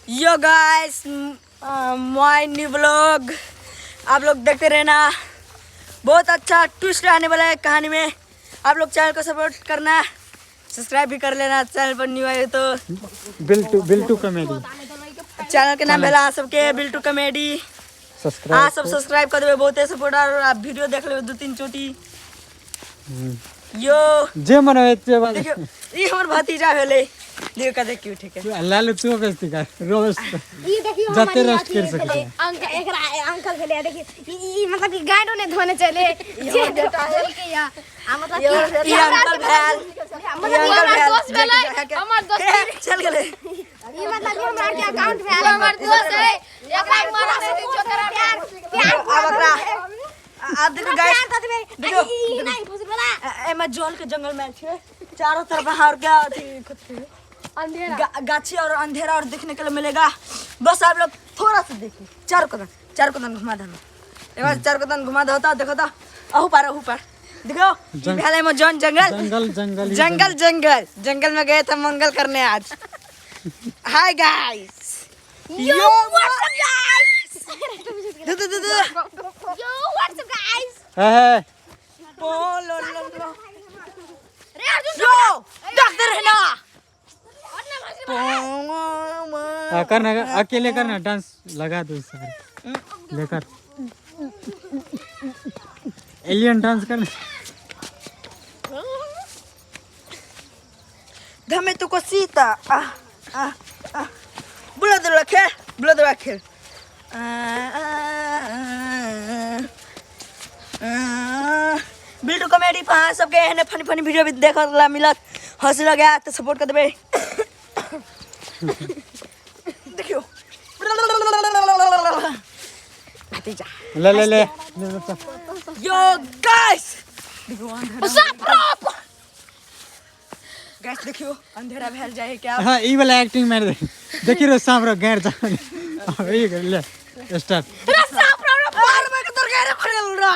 Yo guys, my new blog आप लोग देखते रहना। बहुत अच्छा ट्विस्ट आने वाला है कहानी में। आप लोग चैनल को सपोर्ट करना, सब्सक्राइब भी कर लेना चैनल पर न्यू आए तो। बिल्टू, बिल्टू कॉमेडी। चैनल के नाम भेला अहाँ सबके बिल्टू कॉमेडी। सब्सक्राइब। अहाँ सब सब्सक्राइब कर देबै, बहुते सपोर्ट। और आप वीडियो देख लेबै दू तीन चोटी यो। जे मन होय ते बात। देखियौ, ई हमर भतीजा भेलै, देखियौ कते क्यूट है। लालू तू बेइज्जती कर रोज। ई देखियो। जते हमर ई rest अथी कर सकै भेलै, छै। अंकल, एकरा अंकल भेलै। देखियो, ई ई मतलब कि गाइडो ने धोने चले हमर बेटा है। के या आ मतलब ई कि ई अंकल भेल। मतलब ई कि अंकल हमर भेल। दोस्त भेलै। हमर दोस्त। चल गेलै। ई मतलब कि हमरा के अकाउंट भेल। हमर दोस्त है, एकरा मारा से छोकरा। प्यार प्यार। आब एकरा आब देखो गाइस। प्यार दऽ देबै। देखियौ। ई नहि फुसल वाला। एमे जल के जंगल में छै, चारों तरफ और क्या अथी कथी है? अंधेरा। गाछी और अंधेरा और देखने के लिए मिलेगा। बस आप लोग थोड़ा सा देखिए, चारों कदम, चारों कदम घुमा दो एक बार, चारों कदम घुमा दो तो देखो तो अहू पार, अहू पार देखो। जंग- भेलै में जौन जंगल। जंगल जंगल ही। जंगल जंगल जंगल में गए थे मंगल करने आज। Hi guys, yo what's up guys, दो दो दो दो। Yo what's up guys. है है। लो लो लो। रे अर्जुन। यो देखते रहना। हाँ, करना, अकेले करना डांस, लगा दो सारे लेकर एलियन डांस करना। धमे तो को सीता आ आ आ बुला दो खेल, बुला दो खेल। आ, आ, आ, आ। बिल्टू कॉमेडी पर अहाँ सबके एहने फनी फनी वीडियो भी देखऽ ला मिलत। हंसी लगे तऽ सपोर्ट कर देबै। देखियौ भतीजा। ले ले ले ले बच्चा। यो गाइस, देखियौ अंधेरा। गाइस, देखियौ अंधेरा भेल जाए क्या। हाँ, ई वाला एक्टिंग मार दे। देखी रो सांप रो गैर जा। अब ये कर ले स्टार्ट। रे सांप रो रो, बाल में के तोर गैरे फड़ेल रो।